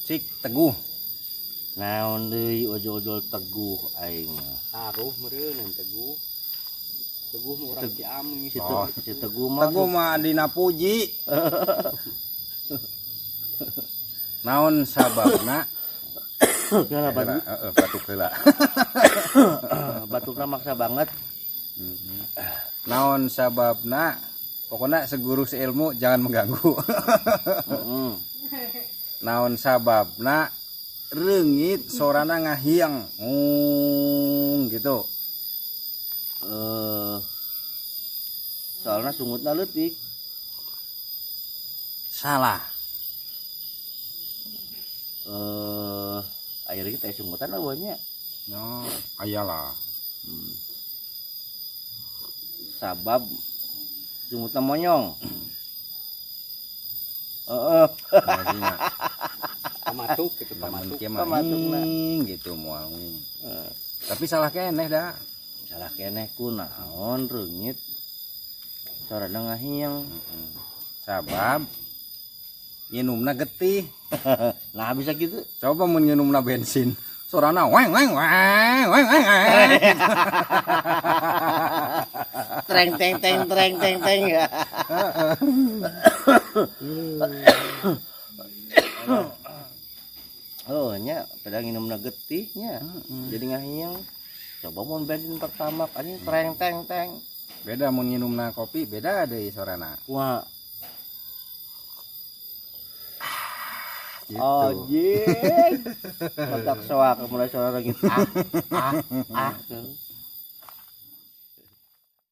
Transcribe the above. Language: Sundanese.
Cik teguh. Naon deui ojol-ojol teguh aing mah. Taruh meureun teguh. Teguh mah urang Ciamis. Si, si teguh mah. Teguh mah dina puji. Naon sababna? Kenapa batu? Heeh, batuk heula. Batukna maksa banget. Naon sababna? Pokoknya seguru seilmu jangan mengganggu. Naon sababna reungit sorana ngahiang gitu. Soalnya sungutna leutik. Salah. Akhirnya kita sungutan awalnya. Ya, ayalah. Sabab sungutna monyong. Heeh. Pamatuk gitu, pamatuk. Pamatukna gitu moal. Tapi salah keneh dah. Salah keneh kunaon reungit sorana ngahiang. Sabab nginumna getih. Nah bisa gitu. Coba mun nginumna bensin sorana weng weng weng weng weng. Treng teng teng treng teng teng. Oh nya pada nginumna getih nya. Jadi ngahiang. Coba mun bensin pertama anjing treng teng teng. Beda mun nginumna kopi beda deui sorana. Wah. Gitu. Anjing. Otak soak mulai suara gitu. Ah ah ah.